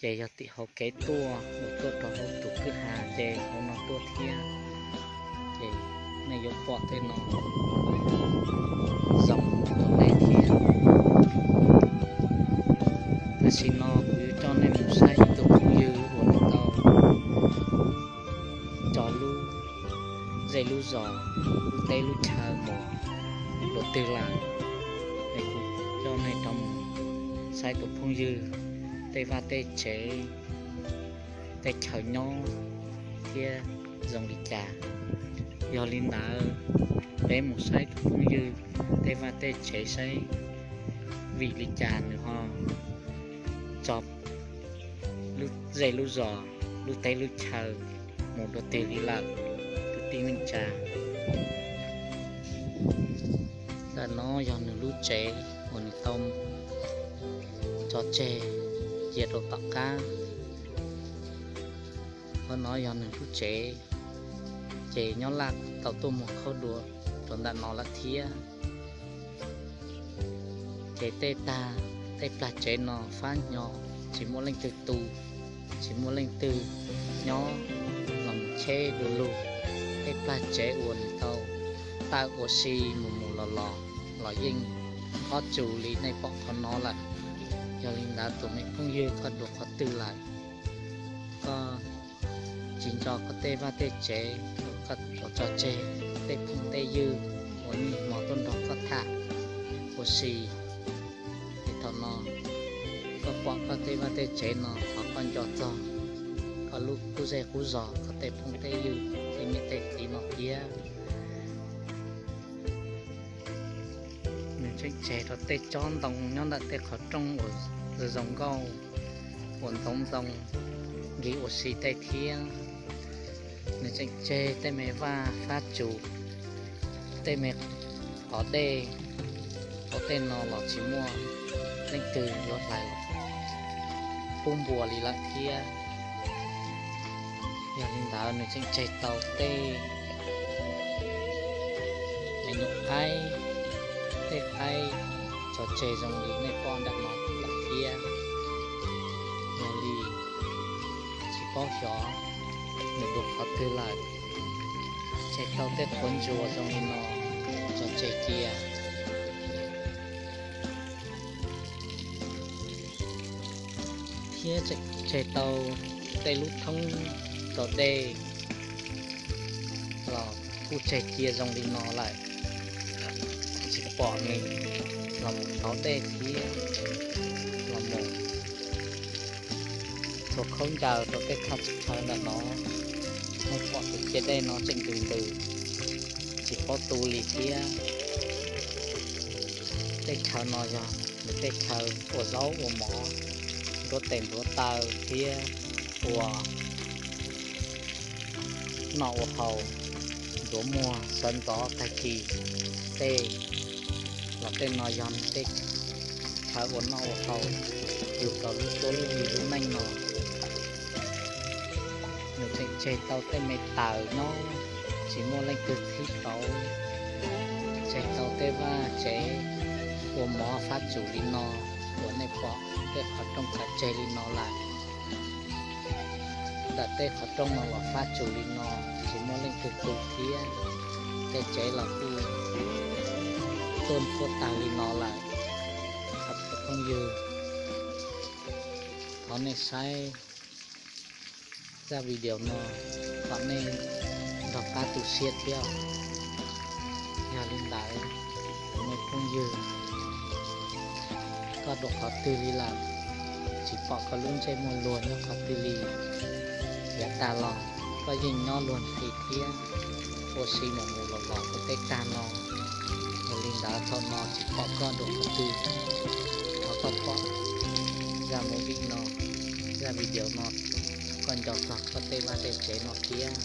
Ces yog tim hauv kev tuaj uas tuaj rau hauv tus kwj ha ces hauv no tuaj thiab, ces nej yuav pom tej no zoo rau nej thiab. Tam sim no kuv yuav coj nej mus saib ib tug phooj ywg uas nws tau tso lub zej lub zos, lub teb lub chaw mus dua twg lawm. Es kuv coj nej rov mus saib tus phooj ywg tej vaj tej tsev, tej chaw nyob thiab zoo li cas. Yog li ntawd, peb mus saib tus phooj ywg tej vaj tej tsev saib vim li cas nws ho tso lub zej lub zos, lub teb lub chaw mus dua twg li lawm, kwv tij neej tsa. Ntawm no yog nws lub tsev uas nws tau tso tseg cia rau tom qab. Qhov no yog nws lub tsev, ces Nyob Laj tau tuaj muag khaub dua rau ntawm no lawm thiab. Ces tej tag, tej plag tsev no fab hnyo, tsis muaj leej twg tu, tsis muaj leej twg nyob los mus cheb du lug. Tej plag tsev uas nws tau tawm ua si mus mus los los los yeej ob tsus li nej pom qhov no lawm. Yog li ntawd tus me phooj ywg koj dua qhov twg lawm, koj tsis nco koj tej vaj tej tsev uas koj tso tseg, tej phooj tej ywg uas niaj hmo tuaj nrog koj tham ua si, es thaum no koj pom koj tej vaj tej tsev no thov koj nco txog koj lub qub zej qub zos, koj tej phooj tej ywg, tej niam tej txiv no thiab. Nws tseem tseg rau tej tsob ntoo nyob ntawm tej qhov rooj uas zoo nkauj uas ntxoov ntxoo nkig ua si tej thiab. Nws tseem tseg tej me vaj fab tsus, tej me qov dej, qhov tej no los tsis muaj leej twg yuav hlais los pub npua li lawm thiab. Yog li ntawd nws tseem tseg tau tej me nyuam qaib, tej qaib tso tseg zoo li nej pom ntawm no lawm thiab. Yog li tsis paub xyov nws dua qhov twg lawm, tseg tau tej qhuav ntsuas zoo li no tso tseg cia, thiab tseg tau tej lub thoob rau dej los kuj tseg cia zoo li no lawm, tsis pom nws los mus plhov dej thiab los mus txhua khaub ncaws rau tej thaj chaw ntawm no. Nej pom tus ciaj dej no tseem ntws ntws, tsis paub tu li thiab. Tej chaw no yog nws tej chaw ua zaub ua mov, nruab tes nruab taw thiab ua noj ua haus, nruab muag sawv ntxov tag kis tej, los tej no yog nws tej chaw ua noj ua haus yug rau lub cuab lub yig lub neej no. Nws tseem tseg tau tej me taws nyob tsis muaj leej twg thib tau, tseg tau tej vaj tsev ua mov fab tsum li no uas nej pom tej qhov rooj txhais tseg li no lawm. Ntawm tej qhov rooj no los fab tsum li no, tsis muaj leej twg tu thiab. Tej tsev los kuj tuaj tuaj tag li no lawm. Cov phooj ywg, thov nej saib zaj video no kom nej nrog pab tu siab thiab. Yog li ntawd, tus me phooj ywg, koj dua qhov twg li lawm? Tsis pom koj lub ntsej muag luag nyob qhov twg li. Yav tas los koj yeej nyob luag ntxhi thiab ua si mus mus los los rau tej tag no. Yog li ntawd thaum no tsis pom koj dua qhov twg, thov koj pom zaj movie no, zaj video no, koj nco txog koj tej vaj tej tsev no thiab.